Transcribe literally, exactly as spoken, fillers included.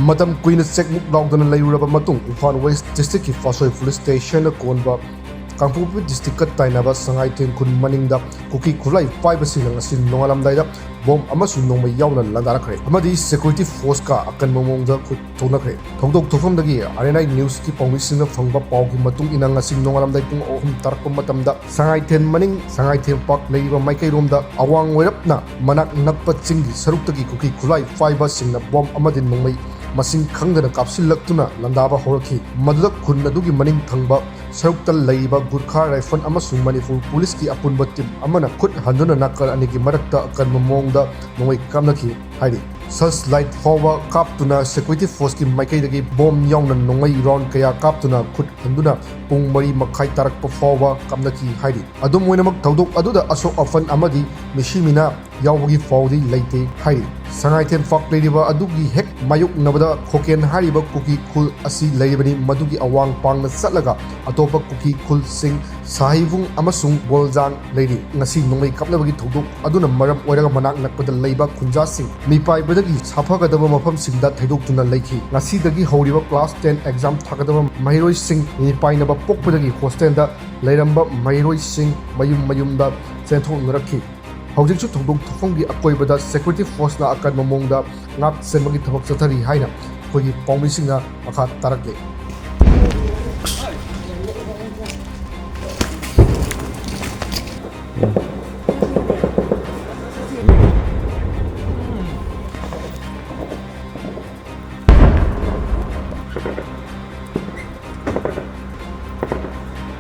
ꯃꯇꯝ ꯀꯨꯏꯅ ꯆꯦꯛꯃꯨꯛ ꯂꯥꯎꯗꯅ ꯂꯩꯔꯨꯔꯕ ꯃꯇꯨꯡ, ꯏꯝꯐꯥꯜ ꯋꯦꯁ ꯗꯤꯁꯇ꯭ꯔꯤꯛꯀꯤ ꯄꯥꯠꯁꯣꯏ ꯄꯨꯂꯤꯁ ꯁ꯭ꯇꯦꯁꯟꯅ ꯀꯣꯟꯕ ꯀꯥꯡꯄꯣꯛꯄꯤ ꯗꯤꯁꯇ꯭ꯔꯤꯛꯀ ꯇꯥꯏꯅꯕ ꯁꯉꯥꯏꯊꯦꯟ ꯈꯨꯟ ꯃꯅꯤꯡꯗ ꯀꯨꯀꯤ ꯈꯨꯠꯂꯥꯏ ꯄꯥꯏꯕꯁꯤꯡꯅ ꯉꯁꯤ ꯅꯣꯡꯉꯥꯜꯂꯝꯗꯥꯏꯗ ꯕꯣꯝ ꯑꯃꯁꯨꯡ ꯅꯣꯡꯃꯩ ꯌꯥꯎꯅ ꯂꯥꯟꯗꯥꯔꯛꯈ꯭ꯔꯦ ꯑꯃꯗꯤ ꯁꯦꯀ꯭ꯌꯨꯔꯤꯇꯤ ꯐꯣꯔꯁꯀ ꯑꯀꯟꯕ ꯃꯑꯣꯡꯗ ꯈꯨꯠ ꯊꯣꯛꯅꯈ꯭ꯔꯦ꯫ ꯊꯧꯗꯣꯛ ꯊꯣꯛꯐꯝꯗꯒꯤ ꯑꯥꯔ ꯑꯦꯟ ꯑꯥꯏ ꯅ꯭ꯌꯨꯁꯀꯤ ꯄꯥꯎꯃꯤꯁꯤꯡꯅ ꯐꯪꯕ ꯄꯥꯎꯒꯤ ꯃꯇꯨꯡ ꯏꯟꯅ, ꯉꯁꯤ ꯅꯣꯡꯉꯥꯜꯂꯝꯗꯥꯏ ꯄꯨꯡ ꯑꯍꯨꯝ ꯇꯥꯔꯛꯄ ꯃꯇꯝꯗ ꯁꯉꯥꯏꯊꯦꯟ ꯃꯅꯤꯡ, ꯁꯉꯥꯏꯊꯦꯟ ꯄꯥꯔꯛ ꯂꯩꯔꯤꯕ ꯃꯥꯏꯀꯩꯔꯣꯝꯗ ꯑꯋꯥꯡ ꯑꯣꯏꯔꯞꯅ ꯃꯅꯥꯛ ꯅꯛꯄ ꯆꯤꯡꯒꯤ ꯁꯔꯨꯛꯇꯒꯤ ꯀꯨꯀꯤ ꯈꯨꯠꯂꯥꯏ ꯄꯥꯏꯕꯁꯤꯡꯅ ꯕꯣꯝ ꯑꯃꯗꯤ ꯅꯣꯡꯃꯩ ꯃꯁꯤꯡ ꯈꯪꯗꯅ ꯀꯥꯞꯁꯤꯜꯂꯛꯇꯨꯅ ꯂꯥꯟꯗꯥꯕ ꯍꯧꯔꯛꯈꯤ꯫ ꯃꯗꯨꯗ ꯈꯨꯟ ꯑꯗꯨꯒꯤ ꯃꯅꯤꯡ ꯊꯪꯕ ꯁꯔꯨꯛꯇ ꯂꯩꯔꯤꯕ ꯒꯨꯔꯈꯥ ꯔꯥꯏꯐꯜ ꯑꯃꯁꯨꯡ ꯃꯅꯤꯄꯨꯔ ꯄꯨꯂꯤꯁꯀꯤ ꯑꯄꯨꯟꯕ ꯇꯤꯝ ꯑꯃꯅ ꯈꯨꯠ ꯍꯟꯗꯨꯅ ꯅꯥꯀꯜ ꯑꯅꯤꯒꯤ ꯃꯔꯛꯇ ꯑꯀꯟꯕ ꯃꯑꯣꯡꯗ ꯅꯣꯡꯃꯩ ꯀꯥꯞꯅꯈꯤ ꯍꯥꯏꯔꯤ꯫ ꯁꯔꯆ ꯂꯥꯏꯠ ꯐꯥꯎꯕ ꯀꯥꯞꯇꯨꯅ ꯁꯦꯀ꯭ꯌꯨꯔꯤꯇꯤ ꯐꯣꯔꯁꯀꯤ ꯃꯥꯏꯀꯩꯗꯒꯤ ꯕꯣꯝ ꯌꯥꯎꯅ ꯅꯣꯡꯃꯩ ꯔꯥꯎꯟ ꯀꯌꯥ ꯀꯥꯞꯇꯨꯅ ꯈꯨꯠ ꯍꯟꯗꯨꯅ ꯄꯨꯡ ꯃꯔꯤ ꯃꯈꯥꯏ ꯇꯥꯔꯛꯄ ꯐꯥꯎꯕ ꯀꯥꯞꯅꯈꯤ ꯍꯥꯏꯔꯤ꯫ ꯑꯗꯨꯝ ꯑꯣꯏꯅꯃꯛ, ꯊꯧꯗꯣꯛ ꯑꯗꯨꯗ ꯑꯁꯣꯛ ꯑꯄꯟ ꯑꯃꯗꯤ ꯃꯤꯁꯤ ꯃꯤꯅꯥ ꯌꯥꯎꯕꯒꯤ ꯄꯥꯎꯗꯤ ꯂꯩꯇꯦ ꯍꯥꯏꯔꯤ꯫ ꯁꯉꯥꯏꯊꯦꯟ ꯄꯥꯔꯛ ꯂꯩꯔꯤꯕ ꯑꯗꯨꯒꯤ ꯍꯦꯛ ꯃꯥꯌꯣꯛꯅꯕꯗ ꯈꯣꯀꯦꯟ ꯍꯥꯏꯔꯤꯕ ꯀꯨꯀꯤ ꯈꯨꯜ ꯑꯁꯤ ꯂꯩꯔꯤꯕꯅꯤ꯫ ꯃꯗꯨꯒꯤ ꯑꯋꯥꯡ ꯄꯥꯡꯅ ꯆꯠꯂꯒ ꯑꯇꯣꯞꯄ ꯀꯨꯀꯤ ꯈꯨꯜꯁꯤꯡ ꯁꯥꯍꯤꯕꯨꯡ ꯑꯃꯁꯨꯡ ꯕꯣꯜꯖꯥꯡ ꯂꯩꯔꯤ꯫ ꯉꯁꯤ ꯅꯣꯡꯃꯩ ꯀꯥꯞꯅꯕꯒꯤ ꯊꯧꯗꯣꯛ ꯑꯗꯨꯅ ꯃꯔꯝ ꯑꯣꯏꯔꯒ ꯃꯅꯥꯛ ꯅꯛꯄꯗ ꯂꯩꯕ ꯈꯨꯟꯖꯥꯁꯤꯡ ꯃꯤꯄꯥꯏꯕꯗꯒꯤ ꯁꯥꯐꯒꯗꯕ ꯃꯐꯝꯁꯤꯡꯗ ꯊꯩꯗꯣꯛꯇꯨꯅ ꯂꯩꯈꯤ꯫ ꯉꯁꯤꯗꯒꯤ ꯍꯧꯔꯤꯕ ꯀ꯭ꯂꯥꯁ ꯇꯦꯟ ꯑꯦꯛꯖꯥꯝ ꯊꯥꯒꯗꯕ ꯃꯍꯩꯔꯣꯏꯁꯤꯡ ꯃꯤꯄꯥꯏꯅꯕ ꯄꯣꯛꯄꯗꯒꯤ ꯍꯣꯁꯇꯦꯜꯗ ꯂꯩꯔꯝꯕ ꯃꯍꯩꯔꯣꯏꯁꯤꯡ ꯃꯌꯨꯝ ꯃꯌꯨꯝꯗ ꯆꯦꯟꯊꯣꯛꯅꯔꯛꯈꯤ꯫ ꯍꯧꯖꯤꯛꯁꯨ ꯊꯧꯗꯣꯛ ꯊꯣꯛꯐꯝꯒꯤ ꯑꯀꯣꯏꯕꯗ ꯁꯦꯀ꯭ꯌꯨꯔꯤꯇꯤ ꯐꯣꯔꯁꯅ ꯑꯀꯟꯕ ꯃꯑꯣꯡꯗ ꯉꯥꯛ ꯁꯦꯟꯕꯒꯤ ꯊꯕꯛ ꯆꯠꯊꯔꯤ ꯍꯥꯏꯅ ꯑꯩꯈꯣꯏꯒꯤ ꯄꯥꯎꯃꯤꯁꯤꯡꯅ ꯃꯈꯥ ꯇꯥꯔꯛꯂꯤ꯫